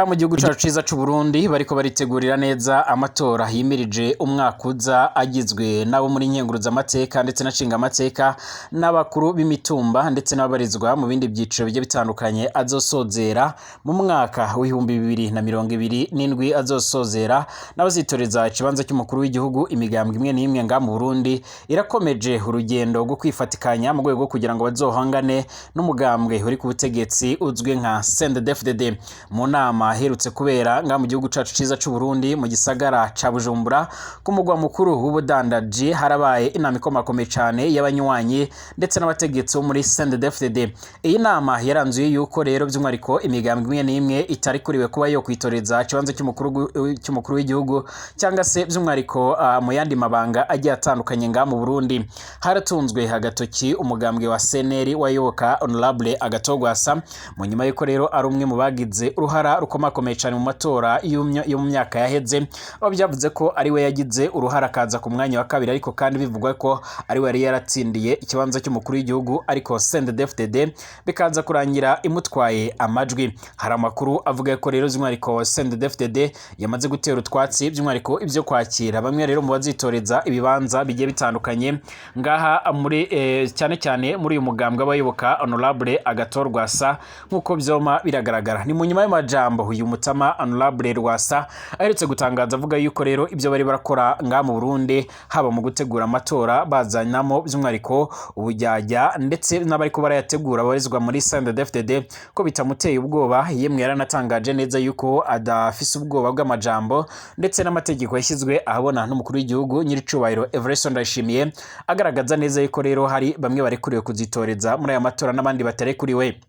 Mu gihugu cacu ciza c'u Burundi bariko baritegurira neza amatora yimirije umwaka uza, agizwe n'abo muri nkenguruzamateka ndetse na nshingamateka n'abakuru b'imitumba ndetse n'ababarizwa mu bindi byiciro bigiye bitandukanye, azosozera mu mwaka w'2027, azosozera n'abazitoreza ikibanza cy'umukuru w'igihugu. Imigambwe imwe n'imwe nga mu Burundi irakomeje urugendo rwo kwifatikanya mu rwego rwo kugira ngo bazohangane n'umugambwe uri ku butegetsi uzwi nka CNDD-FDD. Mu nama aherutse kubera nga mu gihugu cacu ciza c'u Burundi, mu gisagara ca Bujumbura, ku mugwa mukuru w'ubudandaji, harabaye inama ikomakomeye cane y'abanywanyi ndetse n'abategetsi bo muri CNDD-FDD. Iyi nama yaranzuye yuko rero by'umwihariko imigambwe imwe n'imwe itari kuriwe kuba yo kwitoreza ikibanza cy'umukuru w'igihugu cyangwa se by'umwihariko mu yandi mabanga agiye atandukanye nga mu Burundi. Haratunzwe agatoki umugambwe wa CNL wayoboka Honorable Agathon Rwasa, mu nyuma yuko rero ari umwe mu bagize uruhara rukomakomeye cyane mu matora yo mu myaka yaheze, aho byavuze ko ari we yagize uruhara akaza ku mwanya wa kabiri, ariko kandi bivugwa ko ari we yari yaratsindiye ikibanza cy'umukuru w'igihugu, ariko CNDD-FDD bikaza kurangira imutwaye amajwi. Hari amakuru avuga ko rero by'umwihariko CNDD-FDD yamaze gutera utwatsi by'umwihariko ibyo kwakira bamwe rero mu bazitoreza ibibanza bigiye bitandukanye ngaha muri cyane cyane muri uyu mugambwe abayoboka Honorable Agathon Rwasa, nk'uko byoma biragaragara. Ni mu nyuma y'amajambo uyu mutama Honorable Rwasa aherutse gutangaza, avuga yuko rero ibyo bari barakora ngaha mu Burundi, haba mu gutegura amatora, bazanamo by'umwihariko ubujyajya ndetse n'abariko barayategura babarizwa muri CNDD-FDD, ko bitamuteye ubwoba. Yemwe yaranatangaje neza yuko adafise ubwoba bw'amajambo ndetse n'amategeko yashyizwe ahabona n'umukuru w'igihugu nyiricubahiro Evariste Ndayishimiye, agaragaza neza yuko rero hari bamwe barekuriwe kuzitoreza muri aya matora n'abandi batarekuriwe.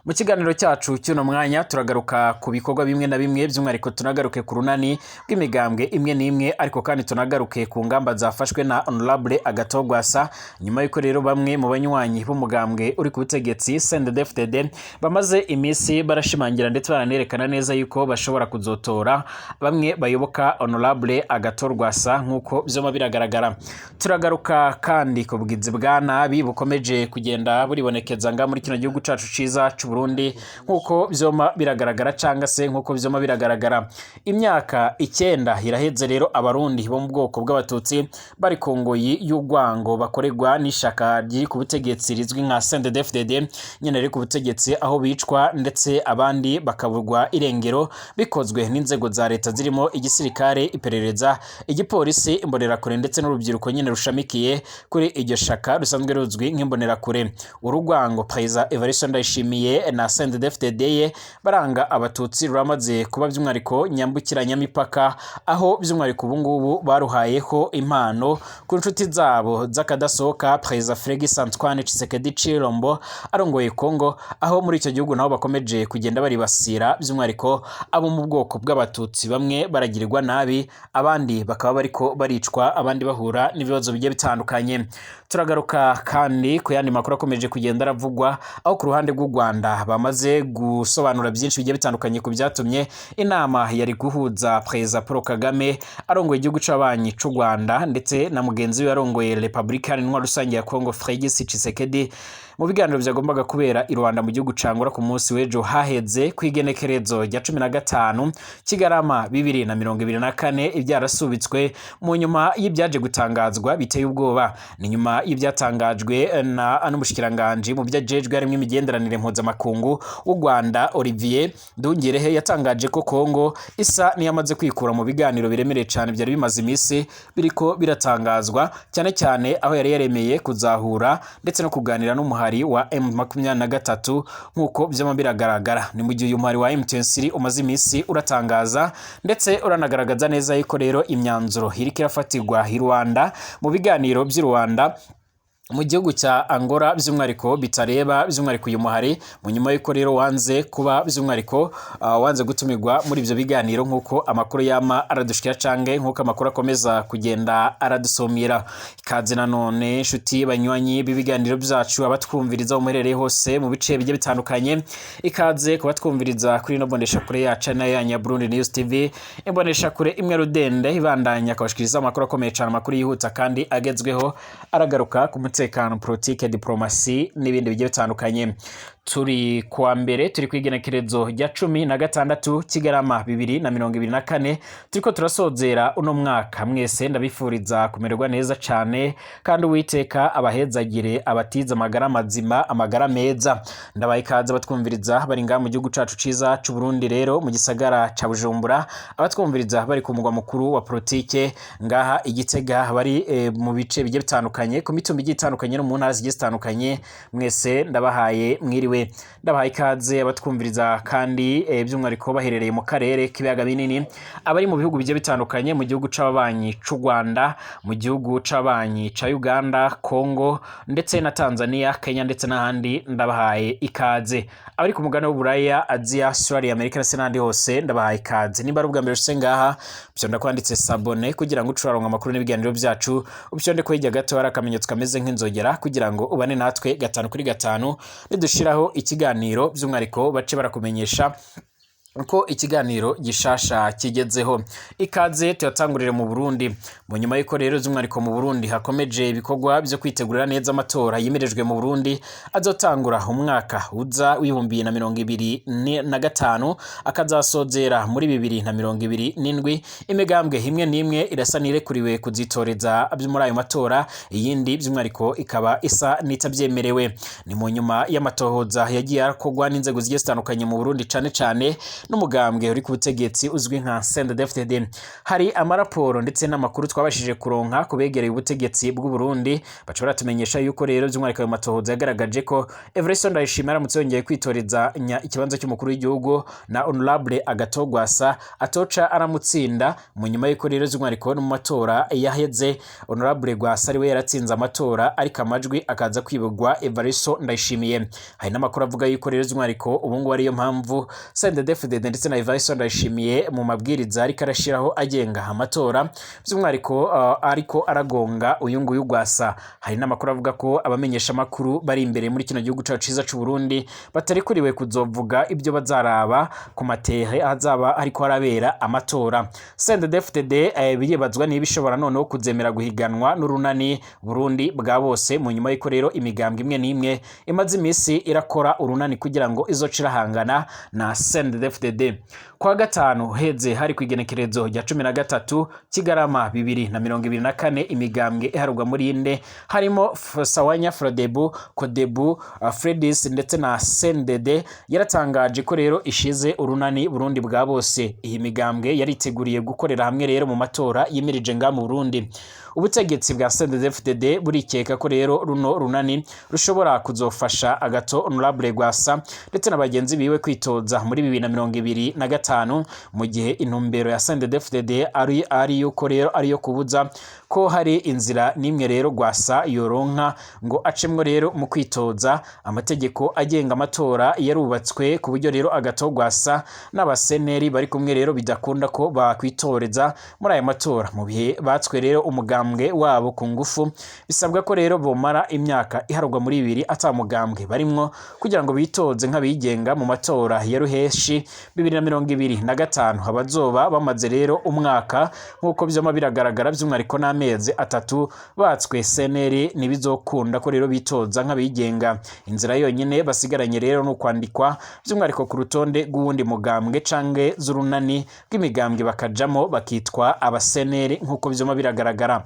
Mu kiganiro cyacu cy'uno mwanya turagaruka ku bikorwa bimwe na bimwe, by'umwihariko tunagaruke ku runani rw'imigambwe imwe n'imwe, ariko kandi tunagaruke ku ngamba zafashwe na Honorable Agathon Rwasa, nyuma y'uko rero bamwe mu banywanyi b'umugambwe uri ku butegetsi CNDD-FDD bamaze iminsi barashimangira ndetse baranerekana neza yuko bashobora kuzotora bamwe bayoboka Honorable Agathon Rwasa, nk'uko vyoma biragaragara. Turagaruka kandi ku bwizi bwa nabi bukomeje kugenda buribonekeza nga muri kino gihugu cacu ciza c'u Burundi, nk'uko vyoma biragaragara canga se nk'uko vyoma biragaragara. Imyaka 9 iraheze rero Abarundi bo mu bwoko bw'Abatutsi bari ku ngoyi y'urwango bakorerwa n'ishaka riri ku butegetsi rizwi nka CNDD-FDD nyene riri ku butegetsi, aho bicwa ndetse abandi bakaburwa irengero bikozwe n'inzego za leta zirimo igisirikare, iperereza, igipolisi, imbonerakure ndetse n'urubyiruko nyene rushamikiye kuri iryo shaka rusanzwe ruzwi nk'imbonerakure. Urugwango Perezida Evariste Ndayishimiye na CNDD-FDD ye baranga Abatutsi ruramaze kuba by'umwihariko nyambukiranyamipaka, aho by'umwihariko ubu ngubu baruhayeho impano ku nshuti zabo z'akadasohoka, Perezida Felix Antoine Tshisekedi Tshilombo arongoye Congo, aho muri icyo gihugu nabo bakomeje kugenda baribasira by'umwihariko abo mu bwoko bw'Abatutsi, bamwe baragirirwa nabi, abandi bakaba bariko baricwa, abandi bahura n'ibibazo bigiye bitandukanye. Turagaruka kandi ku yandi makuru akomeje kugenda aravugwa, aho ku ruhande rw'u Rwanda bamaze gusobanura byinshi bigiye bitandukanye ku byatumye inama yari guhuza Perezida Paul Kagame arongoye igihugu c'abanyi c'u Rwanda ndetse na mugenzi we arongoye Republika Iharanira Rusange ya Congo, Felix Tshisekedi, mu biganiro byagombaga kubera i Rwanda mu gihugu ca Angola ku munsi w'ejo haheze ku igenekerezo rya 15 Kigarama 2024, ibyarasubitswe mu nyuma y'ibyaje gutangazwa biteye ubwoba. Ni nyuma y'ibyatangajwe na n'umushikiranganji mu vyajejwe harimwo imigenderanire mpuzamakungu w'u Rwanda, Olivier Nduhungirehe, yatangaje ko Kongo isa n'iyamaze kwikura mu biganiro biremereye cane byari bimaze iminsi biriko biratangazwa, cyane cyane aho yari yaremeye kuzahura ndetse no kuganira n'umuhari wa M23, nk'uko vyama biragaragara. Ni mu gihe uyu muhari wa M23 umaze iminsi uratangaza ndetse uranagaragaza neza yuko rero imyanzuro iriko irafatirwa i Rwanda mu biganiro vy'i Rwanda mu gihugu cya Angola by'umwihariko bitareba by'umwihariko uyu muhari, mu nyuma y'uko rero wanze kuba by'umwihariko wanze gutumirwa muri ibyo biganiro, nk'uko amakuru yama aradushikira cange nk'uko amakuru akomeza kugenda aradusomera. Ikaze nanone inshuti banywanyi b'ibiganiro byacu, abatwumviriza aho muherereye hose mu bice bigiye bitandukanye, ikaze kubatwumviriza kuri ino mboneshakure yacu na ya Burundi News TV, imboneshakure imwe rudende ibandanya akabashikiriza amakuru akomeye cyane, amakuru yihuta kandi agezweho, aragaruka ku mutekano, politike, diplomasi n'ibindi bigiye bitandukanye. Turi kuwa mbere, turi kw'igenekerezo rya 16 Kigarama 2024, turiko turasozera uno mwaka. Mwese ndabifuriza kumererwa neza cane, kandi Uwiteka abahezagire, abatize amagara mazima, amagara meza. Ndabaye ikaze abatwumviriza bari ngaha mu gihugu cacu ciza c'u Burundi, rero mu gisagara ca Bujumbura, abatwumviriza bari ku mugwa mukuru wa politike ngaha Igitega, bari mu bice bigiye bitandukanye, ku mitumba igiye itandukanye no mu ntara zigiye zitandukanye, mwese ndabahaye mwiriwe. Ndabahaye ikaze abatwumviriza kandi by'umwihariko baherereye mu karere k'ibiyaga binini, abari mu bihugu bigiye bitandukanye, mu gihugu c'ababanyi c'u Rwanda, mu gihugu c'ababanyi ca Uganda, Congo ndetse na Tanzania, Kenya ndetse n'ahandi, ndabahaye ikaze. Abari ku mugabane w'Uburaya, Aziya, Australia, Amerika ndetse n'ahandi hose, ndabahaye ikaze. Nimba ari ubwa mbere ushitse ngaha, fyonda kwanditse s'abonner kugira ngo uce uraronka amakuru n'ibiganiro byacu. Ufyonde ko hirya gato hari akamenyetso kameze nk'inzogera kugira ngo ubane natwe gatanu kuri gatanu, nidushiraho ikiganiro by'umwihariko bace barakumenyesha ko ikiganiro gishasha kigezeho. Ikaze tuyatangurire mu Burundi. Mu nyuma y'uko rero by'umwihariko mu Burundi hakomeje ibikorwa byo kwitegurira neza amatora yimirijwe mu Burundi azotangura umwaka uza w'2025, akazasozera muri 2027, imigambwe imwe n'imwe irasa n'irekuriwe kuzitoreza muri ayo matora, iyindi by'umwihariko ikaba isa n'itabyemerewe. Ni mu nyuma y'amatohoza yagiye akorwa n'inzego zigiye zitandukanye mu Burundi, cane cane n'umugambwe uri ku butegetsi uzwi nka CNDD-FDD. Hari amaraporo ndetse n'amakuru twabashije kuronka kubegereye ubutegetsi bw'u Burundi, baca baratumenyesha yuko rero by'umwihariko ayo matohoza yagaragaje ko Evariste Ndayishimiye aramutse yongeye kwitorezanya ikibanza cy'umukuru w'igihugu na Honorable Agathon Rwasa, atoca aramutsinda, mu nyuma y'uko rero by'umwihariko no mu matora yaheze Honorable Rwasa ariwe yaratsinze amatora, ariko amajwi akaza kwibugwa Evariste Ndayishimiye. Hari n'amakuru avuga yuko rero by'umwihariko ubu ngubu ariyo mpamvu CNDD-FDD ndetse na Evariste Ndayishimiye mu mabwiriza ariko arashyiraho agenga amatora by'umwihariko ariko aragonga uyu nguyu Rwasa. Hari n'amakuru avuga ko abamenyesha amakuru bari imbere muri kino gihugu cacu ciza c'u Burundi batarikuriwe kuzovuga ibyo bazaraba ku matehe azaba ariko harabera amatora. CNDD-FDD biribazwa niba ishobora noneho kuzemera guhiganwa n'urunani Burundi bwa bose, mu nyuma y'uko rero imigambwe imwe n'imwe imaze iminsi irakora urunani kugira ngo izoce irahangana na CNDD-FDD. Kwa gatanu heze, hari ku igenekerezo rya 13 Kigarama 2024, imigambwe iharurwa muri ine harimo Sawanya Frodebu, Kodebu, Fredis ndetse na CNDD yaratangaje ko rero ishize urunani Burundi bwa bose. Iyi migambwe yariteguriye gukorera hamwe rero mu matora yimirije nga mu Burundi. Ubutegetsi bwa CNDD-FDD burikeka ko rero runo runani rushobora kuzofasha Agathon Honorable Rwasa ndetse na bagenzi biwe kwitoza muri 2025, mu gihe intumbero ya CNDD-FDD ari yuko rero ariyo kubuza ko hari inzira n'imwe rero Rwasa yoronka ngo acemwo rero mu kwitoza. Amategeko agenga amatora yarubatswe ku buryo rero Agathon Rwasa n'abaseneri bari kumwe rero bidakunda ko bakwitoreza muri aya matora. Mu bihe batswe rero umugambwe wabo ku ngufu, bisabwa ko rero bomara imyaka iharurwa muri ibiri ata mugambwe barimwo kugira ngo bitoze nk'abigenga mu matora ya ruheshi 2025. Abazoba bamaze rero umwaka, nk'uko vyama biragaragara, by'umwihariko n'amezi 3 batswe CNL, ntibizokunda ko rero bitoza nk'abigenga. Inzira yonyine basigaranye rero ni ukwandikwa by'umwihariko ku rutonde rw'uwundi mugambwe canke z'urunani rw'imigambwe, bakajamo bakitwa abaseneri nk'uko vyama biragaragara.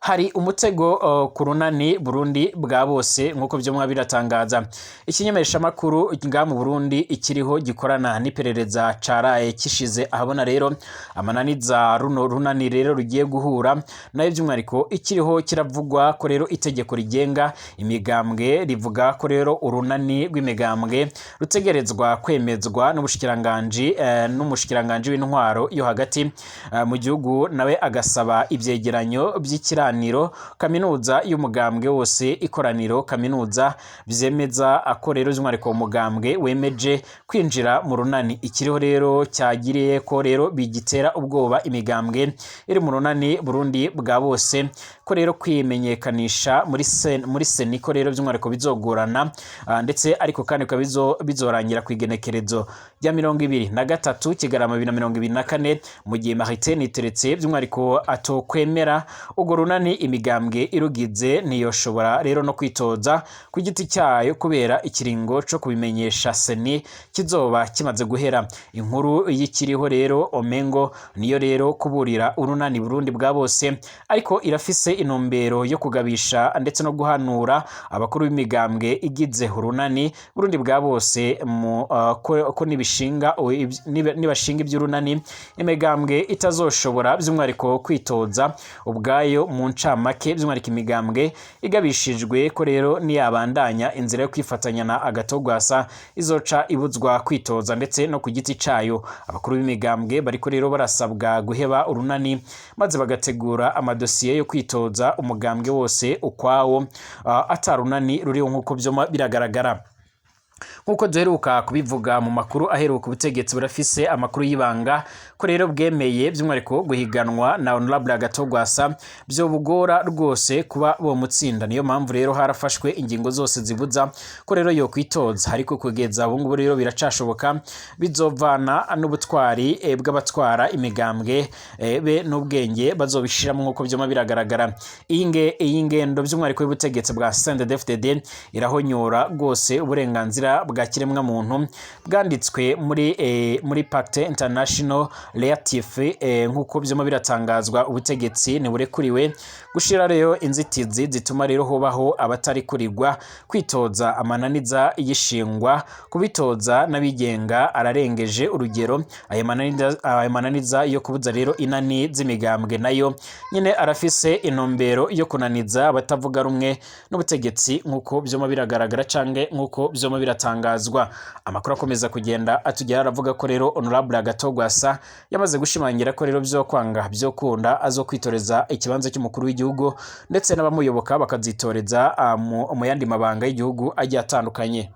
Hari umutego ku runani Burundi bwa bose, nk'uko vyomwa biratangaza ikinyemeshamakuru nga mu Burundi ikiriho gikorana n'iperereza caraye kishize ahabona rero amananiza runo runani rero rugiye guhura nayo. By'umwihariko ikiriho kiravugwa ko rero itegeko rigenga imigambwe rivuga ko rero urunani rw'imigambwe rutegerezwa kwemezwa n'ubushikiranganji n'umushikiranganji w'intwaro yo hagati mu gihugu, nawe agasaba ivyegeranyo vy'ikiraniro kaminuza y'umugambwe wose, ikoraniro kaminuza vyemeza ko rero by'umwihariko umugambwe wemeje kwinjira mu runani. Ikiriho rero cyagiriye ko rero bigitera ubwoba imigambwe iri mu runani Burundi bwa bose ko rero kwimenyekanisha muri CENI ko rero by'umwihariko bizogorana, ndetse ariko kandi bikaba bizorangira ku igenekerezo rya 23 Kigarama 2024, mu gihe Martin Niteretse by'umwihariko atokwemera urwo runani, imigambwe irugize ntiyoshobora rero no kwitoza ku giti cyayo kubera ikiringo co kubimenyesha CENI kizoba kimaze guhera. Inkuru y'ikiriho rero omengo niyo rero kuburira urunani Burundi bwa bose, ariko irafise intumbero yo kugabisha ndetse no guhanura abakuru b'imigambwe igize urunani Burundi bwa bose ko nibashinga iby'urunani, imigambwe itazoshobora by'umwihariko kwitoza ubwayo. Mu ncamake, by'umwihariko imigambwe igabishijwe ko rero niyabandanya inzira yo kwifatanya na Agathon Rwasa izoca ibuzwa kwitoza ndetse no ku giti cayo. Abakuru b'imigambwe bariko rero barasabwa guheba urunani maze bagategura amadosiye yo kwitoza umugambwe wose ukwawo, atarunani ruriho, nk'uko vyoma biragaragara. Nk'uko duheruka kubivuga mu makuru aheruka, ubutegetsi burafise amakuru y'ibanga ko rero bwemeye by'umwihariko guhiganwa na Honorable Agathon Rwasa byo bugora rwose kuba bomutsinda. Niyo mpamvu rero harafashwe ingingo zose zibuza ko rero yo kwitoza, ariko kugeza ubu ngubu rero biracashoboka. Bizovana n'ubutwari bw'abatwara imigambwe be n'ubwenge bazobishiramo, nk'uko vyoma biragaragara. Iyi ngendo by'umwihariko y'ubutegetsi bwa CNDD-FDD irahonyora rwose uburenganzira bwa kiremwa muntu bwanditswe muri Pacte International Relatif. Nk'uko vyoma biratangazwa, ubutegetsi ntiburekuriwe gushira rero inzitizi zituma rero hobaho abatari kurigwa kwitoza. Amananiza y'ishingwa kubitoza n'abigenga ararengeje urugero. Ayo mananiza yo kubuza rero inani z'imigambwe nayo nyine arafise intumbero yo kunaniza abatavuga rumwe n'ubutegetsi, nk'uko vyoma biragaragara canke nk'uko vyoma biratangazwa. Amakuru akomeza kugenda atugera aravuga ko rero Honorable Agathon Rwasa yamaze gushimangira ko rero vyo kwanga vyo kunda azokwitoreza ikibanza cy'umukuru w'igihugu, ndetse n'abamuyoboka bakazitoreza mu yandi mabanga y'igihugu agiye atandukanye.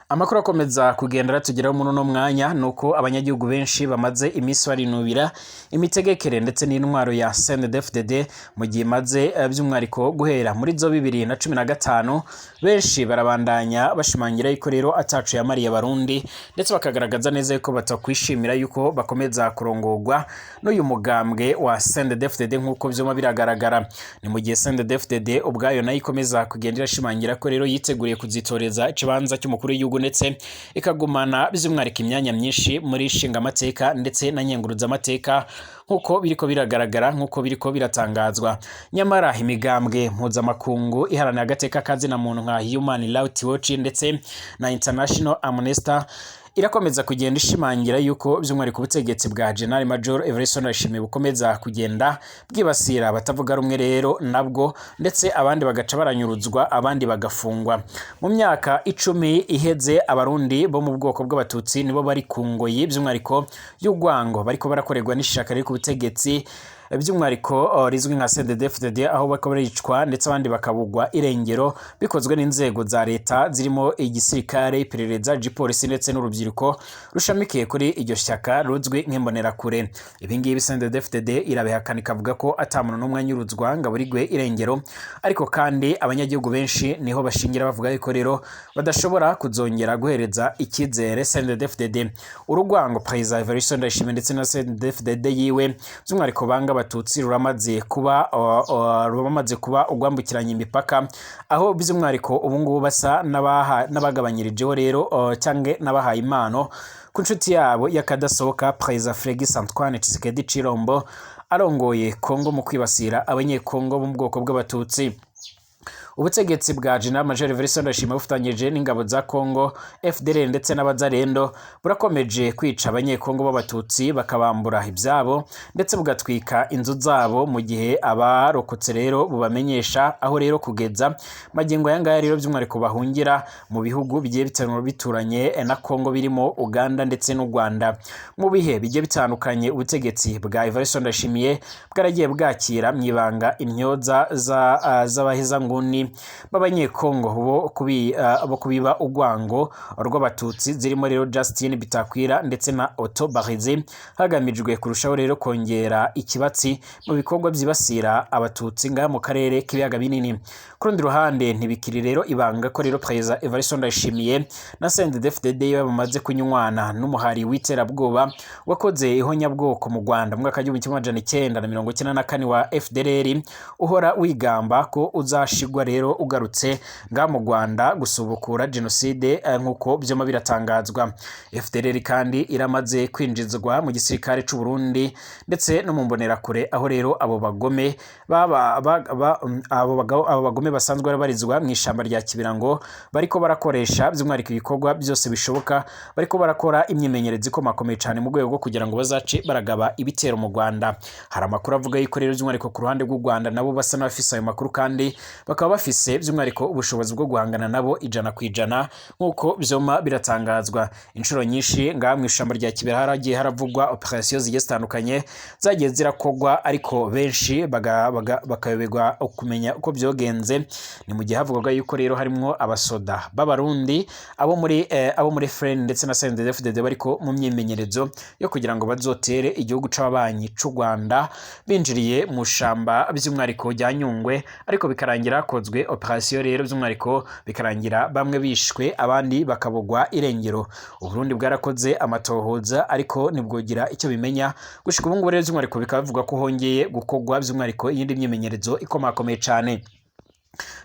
Amakuru akomeza kugenda aratugeraho muri uno mwanya nuko abanyagihugu benshi bamaze iminsi barinubira imitegekere ndetse n'intwaro ya CNDD-FDD mu gihe imaze, by'umwihariko guhera muri zo 2015. Benshi barabandanya bashimangira yuko rero atacu yamariye Abarundi, ndetse bakagaragaza neza yuko batakwishimira yuko bakomeza kurongorwa n'uyu mugambwe wa CNDD-FDD, nk'uko vyoma biragaragara. Ni mu gihe CNDD-FDD ubwayo nayo ikomeza kugenda irashimangira ko rero yiteguriye kuzitoreza ikibanza cy'umukuru w'igihugu, ndetse ikagumana by'umwihariko imyanya myinshi muri nshingamateka ndetse na nkenguruzamateka, nk'uko biriko biragaragara, nk'uko biriko biratangazwa. Nyamara imigambwe mpuzamakungu iharanira agateka kazina muntu nka Human Rights Watch ndetse na International Amnesty irakomeza kugenda ishimangira yuko by'umwihariko ubutegetsi bwa General Major Evariste Ndayishimiye bukomeza kugenda bwibasira abatavuga rumwe rero nabwo, ndetse abandi bagaca baranyuruzwa, abandi bagafungwa. Mu myaka 10 iheze, Abarundi bo mu bwoko bw'Abatutsi nibo bari ku ngoyi by'umwihariko y'urwango bariko barakorerwa n'ishaka riri ku butegetsi, by'umwihariko rizwi nka CNDD-FDD, aho bariko baricwa ndetse abandi bakabugwa irengero bikozwe n'inzego za leta zirimo igisirikare, iperereza, igipolisi ndetse n'urubyiruko rushamikiye kuri iryo shyaka ruzwi nk'Imbonerakure. Ibi ngibi CNDD-FDD irabihakana, ikavuga ko ata muntu n'umwe anyuruzwa ngo aburirwe irengero, ariko kandi abanyagihugu benshi niho bashingira bavuga yuko rero badashobora kuzongera guhereza icyizere CNDD-FDD. Urugwango Perezida Evariste Ndayishimiye ndetse na CNDD-FDD yiwe by'umwihariko banga Abatutsi ruramaze kuba ugwambukiranya imipaka, aho by'umwihariko ubu ngubu basa n'abagabanyirijeho rero cyangwa n'abahaye impano ku nshuti yabo y'akadasohoka Perezida Felix Antoine Tshisekedi Tshilombo arongoye Kongo mu kwibasira Abanyekongo bo mu bwoko bw'Abatutsi. Ubutegetsi bwa General Major Evariste Ndayishimiye bufatanyije n'ingabo za Kongo, FDLR ndetse n'Abazarendo burakomeje kwica Abanyekongo b'Abatutsi, bakabambura ibyabo ndetse bugatwika inzu zabo, mu gihe abarokotse rero bubamenyesha aho rero kugeza magingo aya ngaya rero by'umwihariko bahungira mu bihugu bigiye bituranye na Kongo birimo Uganda ndetse n'u Rwanda. Mu bihe bigiye bitandukanye, ubutegetsi bwa Evariste Ndayishimiye bwaragiye bwakira mu ibanga imyoza z'abahezanguni. n'abaroberi b'abanyekongo bo kubiba urwango rw'abatutsi, zirimo rero Justin Bitakwira ndetse na Otto Barizi, hagamijwe kurushaho rero kongera ikibatsi mu bikorwa byibasira abatutsi ngaha mu karere k'ibiyaga binini. Ku rundi ruhande, ntibikiri rero ibanga ko rero Perezida Evariste Ndayishimiye na CNDD-FDD bamaze kunywana n'umuhari w'iterabwoba wakoze ihonyabwoko mu Rwanda mu mwaka w'1994 wa FDLR, uhora wigamba ko uzashigwa rero ugarutse ngaha mu Rwanda gusubukura jenoside, nk'uko vyoma biratangazwa. FDLR kandi iramaze kwinjizwa mu gisirikare c'u Burundi ndetse no mu mbonerakure, aho rero abo bagome baba ba, ba, abo bagabo, abo bagome basanzwe babarizwa mu ishamba rya Kibirango bariko barakoresha by'umwihariko ibikorwa byose bishoboka, bariko barakora imyimenyerezo ikomakomeye cyane mu rwego rwo kugira ngo bazace baragaba ibitero mu Rwanda. Hari amakuru avuga yuko rero by'umwihariko ku ruhande rw'u Rwanda nabo basa n'abafise ayo makuru, kandi bakaba bafise by'umwihariko ubushobozi bwo guhangana nabo 100% nk'uko vyoma biratangazwa. Inshuro nyinshi ngaha mu ishamba rya Kibera haragiye haravugwa operation zigiye zitandukanye zagiye zirakogwa, ariko benshi bakayoberwa kumenya uko byogenze. Ni mu gihe havugwaga yuko rero harimwo abasoda b'abarundi, abo muri FRN ndetse na CNDD-FDD bariko mu myimenyerezo yo kugira ngo bazotere igihugu c'ababanyi c'u Rwanda binjiriye mu shamba by'umwihariko rya Nyungwe, ariko bikarangira hakozwe operation rero by'umwihariko bikarangira bamwe bishwe, abandi bakabugwa irengero. Uburundi bwarakoze amatohoza ariko ntibwogira icyo bimenya gushika ubu ngubu. Rero by'umwihariko bikaba bivugwa ko hongeye gukorwa by'umwihariko iyindi myimenyerezo ikomakomeye cane.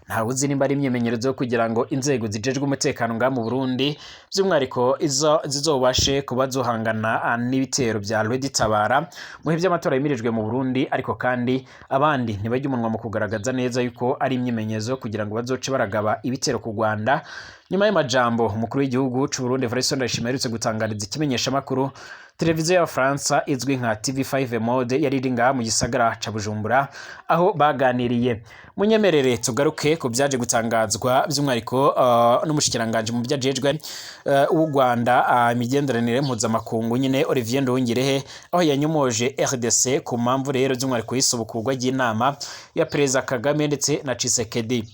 Ntawe uzi nimba ari imyimenyerezo yo kugira ngo inzego zijejwe umutekano ngaha mu Burundi by'umwihariko izo zizobashe kuba zohangana n'ibitero bya Red Tabara mu bihe by'amatora yimirijwe mu Burundi, ariko kandi abandi ntibajya umunwa mu kugaragaza neza yuko ari imyimenyerezo kugira ngo bazoce baragaba ibitero ku Rwanda, nyuma y'amajambo umukuru w'igihugu c'u Burundi Evariste Ndayishimiye aherutse gutangariza ikimenyeshamakuru televiziyo y'Abafaransa izwi nka TV5 Monde yari iri ngaha mu gisagara ca Bujumbura aho baganiriye. Munyemerere tugaruke ku byaje gutangazwa by'umwihariko n'umushikiranganji mu byajejwe w'u Rwanda, imigenderanire mpuzamakungu nyine, Olivier Nduhungirehe, aho yanyomoje RDC ku mpamvu rero by'umwihariko y'isubukurwa ry'inama ya Perezida Kagame ndetse na Tshisekedi.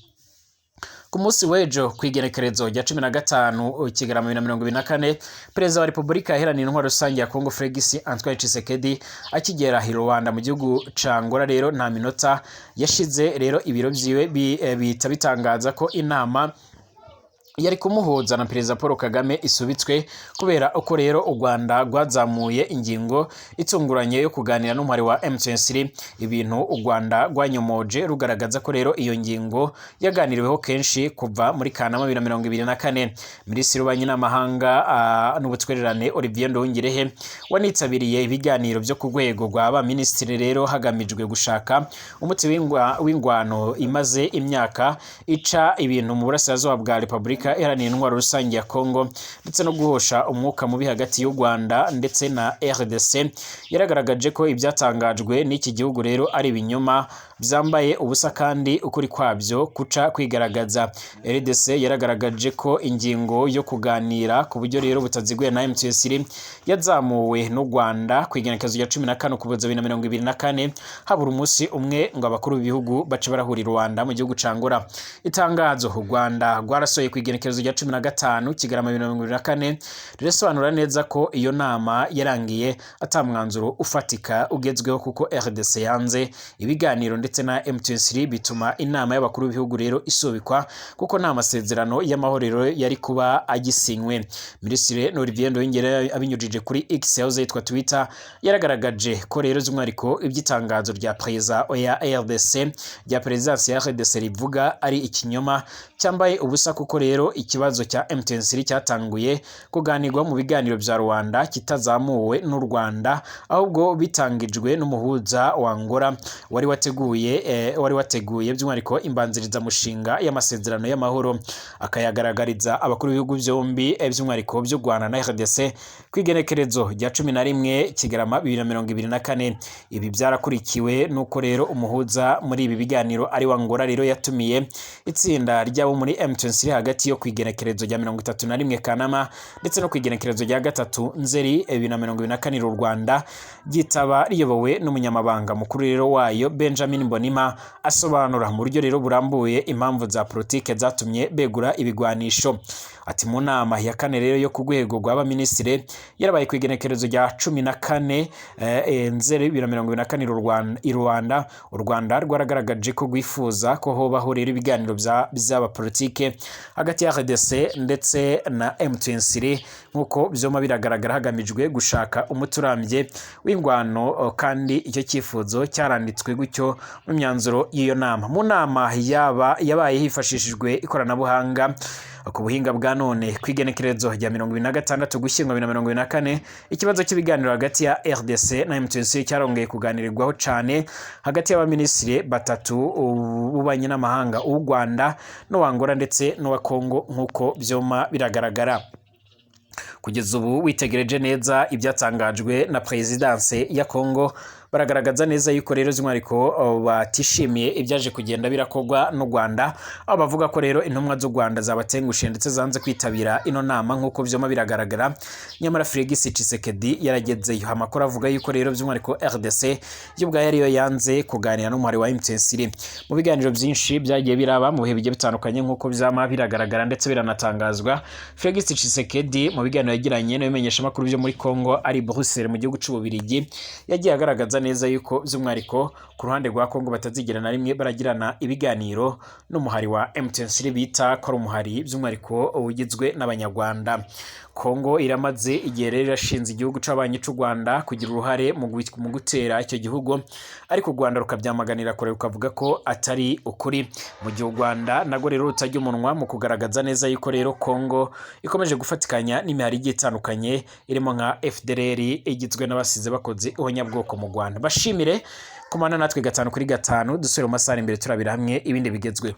Ku munsi w'ejo kw'igenekerezo rya 15 Kigarama 2024, Perezida wa Repubulika Iharanira Intwaro Rusange ya Kongo Felix Antoine Tshisekedi akigera i Luanda mu gihugu ca Angola rero, nta minota yashize rero ibiro vyiwe bihita bitangaza ko inama yari kumuhuza na Perezida Paul Kagame isubitswe kubera uko rero u Rwanda rwazamuye ingingo itunguranye yo kuganira n'umuhari wa M23, ibintu u Rwanda rwanyomoje rugaragaza ko rero iyo ngingo yaganiriweho kenshi kuva muri Kanama 2024. Minisitiri w'Ububanyi n'Amahanga n'Ubutwererane Olivier Nduhungirehe, wanitabiriye ibiganiro byo ku rwego rwa ba minisitiri rero hagamijwe gushaka umuti w'ingwano imaze imyaka ica ibintu mu burasirazuba bwa Repubulika Iharanira Intwaro Rusange ya Kongo ndetse no guhosha umwuka mubi hagati y'u Rwanda ndetse na RDC, yaragaragaje ko ibyatangajwe n'iki gihugu rero ari ibinyoma byambaye ubusa kandi ukuri kwabyo kuca kwigaragaza. RDC yaragaragaje ko ingingo yo kuganira ku buryo rero butaziguye na M23 yazamuwe n'u Rwanda ku igenekerezo rya 14 Ukuboza 2024, habura umunsi umwe ngo abakuru b'ibihugu bace barahurira i Luanda mu gihugu ca Angola. Itangazo u Rwanda rwarasohoye ku igenekerezo rya 15 Kigarama 2024 rirasobanura neza ko iyo nama yarangiye ata mwanzuro ufatika ugezweho, kuko RDC yanze ibiganiro ndetse na M23, bituma inama y'abakuru b'ibihugu rero isubikwa kuko nta masezerano y'amahoro yari kuba agisinywe. Minisitiri Olivier Nduhungirehe abinyujije kuri X yahoze yitwa Twitter yaragaragaje ko rero by'umwihariko iby'itangazo rya Perezida ya RDC, rya Perezidansi ya RDC, rivuga ari ikinyoma cyambaye ubusa, kuko rero ikibazo cya M23 cyatanguye kuganirwa mu biganiro bya Luanda kitazamuwe n'u Rwanda, ahubwo bitangijwe n'umuhuza wa Angola wari wateguye by'umwihariko imbanzirizamushinga y'amasezerano y'amahoro, akayagaragariza abakuru b'ibihugu byombi, by'umwihariko by'u Rwanda na RDC, ku igenekerezo rya 11 Kigarama 2024. Ibi byarakurikiwe nuko rero umuhuza muri ibi biganiro ari wa Angola rero yatumiye itsinda ry'abo muri M23 hagati yo ku igenekerezo rya 31 Kanama ndetse no ku igenekerezo rya 3 Nzeri 2024 u Rwanda ryitaba riyobowe n'umunyamabanga mukuru rero wayo Benjamin. Mbonimpa asobanura mu buryo rero burambuye impamvu za politike zatumye begura ibigwanisho. Ati mu nama ya kane rero yo ku rwego rw'abaminisitiri yarabaye ku igenekerezo rya 14 Nzeri 2024 i Rwanda, u Rwanda rwaragaragaje ko rwifuza ko hobaho rero ibiganiro by'aba politike hagati ya RDC ndetse na M23, nk'uko vyoma biragaragara, hagamijwe gushaka umuti urambye w'ingwano, kandi icyo cyifuzo cyaranditswe gutyo mu myanzuro y'iyo nama. Mu nama yaba yabaye hifashishijwe ikoranabuhanga ku buhinga bwa none ku igenekerezo rya 26 Gushyingo 2024, ikibazo cy'ibiganiro hagati ya RDC na M23 cyarongeye kuganirirwaho cane hagati y'abaminisitiri batatu b'ububanyi n'amahanga, uw'u Rwanda n'uwa Angola ndetse n'uwa Congo, nk'uko vyoma biragaragara. Kugeza ubu, witegereje neza ibyatangajwe na présidence ya Congo, baragaragaza neza yuko rero by'umwihariko batishimiye ibyaje kugenda birakorwa n'u Rwanda, aho bavuga ko rero intumwa z'u Rwanda zabatengushe ndetse zanze kwitabira ino nama, nk'uko vyoma biragaragara. Nyamara Felix Tshisekedi yaragezeyo. Amakuru avuga yuko rero by'umwihariko RDC yo ubwayo ariyo yanze kuganira n'umuhari wa M23. Mu biganiro byinshi byagiye biraba mu bihe bigiye bitandukanye, nk'uko vyama biragaragara ndetse biranatangazwa, Felix Tshisekedi mu biganiro yagiranye n'ibimenyeshamakuru byo muri Congo ari Bruxelles mu gihugu c'Ububirigi, yagiye agaragaza neza yuko by'umwihariko ku ruhande rwa Congo batazigera na rimwe baragirana ibiganiro n'umuhari wa M23 bita ko ari umuhari by'umwihariko ugizwe n'Abanyarwanda. Congo iramaze igihe rero irashinze igihugu c'abanyi c'u Rwanda kugira uruhare mu gutera icyo gihugu, ariko u Rwanda rukabyamaganira kure, rukavuga ko atari ukuri, mu gihe u Rwanda narwo rero rutajya umunwa mu kugaragaza neza yuko rero Congo ikomeje gufatikanya n'imihari igiye itandukanye irimo nka FDLR igizwe n'abasize bakoze ihonyabwoko mu Rwanda. Bashimire kumana natwe gatanu kuri gatanu. Dusubire mu masaha imbere turabira hamwe ibindi bigezweho.